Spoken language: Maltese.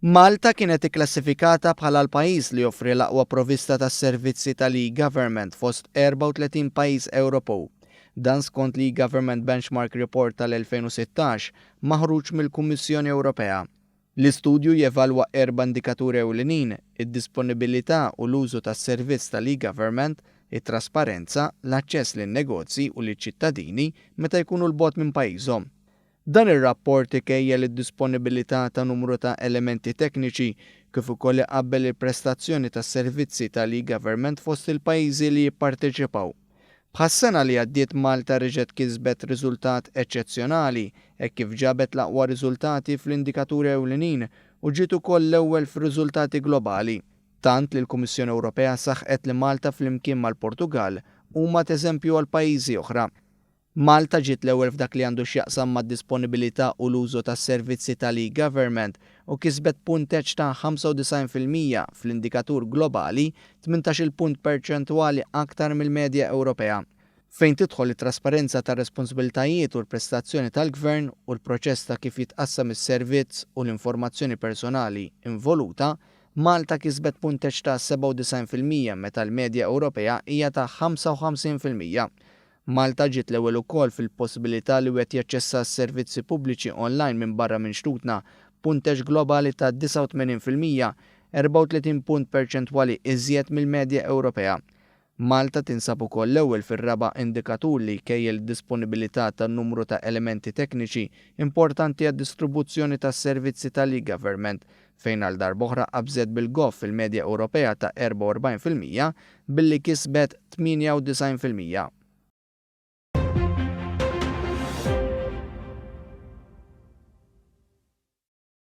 Malta kienet ikklassifikata bħala l-pajjiż li joffri l-aqwa provvista ta' servizzi tal-e-Government fost 34 pajjiż Ewropew. Dan skont l-e-Government Benchmark Report tal-2016 maħruġ mill-Kummissjoni Ewropea. L-istudju jevalwa erba' indikaturi ewlenin, id-disponibilità u l-użu tas-servizz tal-e-Government, it-trasparenza, l-aċċess lin-negozji u liċ-ċittadini meta jkunu 'l bogħod minn pajjiżhom. Dan ir-rapport ikejjel id-disponibilità ta' numru ta' elementi tekniċi kif ukoll iqabbel il-prestazzjoni tas-servizzi tal-e-Government fost il-pajjiżi li jipparteċipaw. Bħas-sena li għaddiet Malta reġgħet kisbet riżultat eċċezzjonali hekk kif ġabet l-aqwa riżultati fl-indikaturi ewlenin u ġiet ukoll l-ewwel fir-riżultati globali. Tant li l-Kummissjoni Ewropea saħqet li Malta flimkien mal-Portugall huma t'eżempju għal pajjiżi oħra. Malta ġiet l-ewwel f'dak li għandu x'jaqsam mad-disponibilità u l-użu tas-servizzi tal-e-Government u kisbet punteġġ ta' 95% fl-indikatur globali, 18-il punt perċentwali aktar mill-medja Ewropea. Fejn tidħol it-trasparenza tar-responsabbiltajiet u l-prestazzjoni tal-Gvern u l-proċess ta' kif jitqassam is-servizz u l-informazzjoni personali involuta, Malta kisbet punteġġ ta' 97% meta l-medja Ewropea hija ta' 55%. Malta ġiet l-ewwel ukoll fil-possibilità li wieħed jaċċessa s-servizzi pubbliċi online minn barra minn xtutna, b'punteġġ globali ta' 89%, 34 punt perċentwali iżjed mill-medja Ewropea. Malta tinsab ukoll l-ewwel fir-raba' indikatur li jkejjel id-disponibilità ta' numru ta' elementi tekniċi importanti għad-distribuzzjoni tas-servizzi tal-e-Government, fejn għal darb'oħra qabżet bil-goff il-medja Ewropea ta' 44% billi kisbet 98%.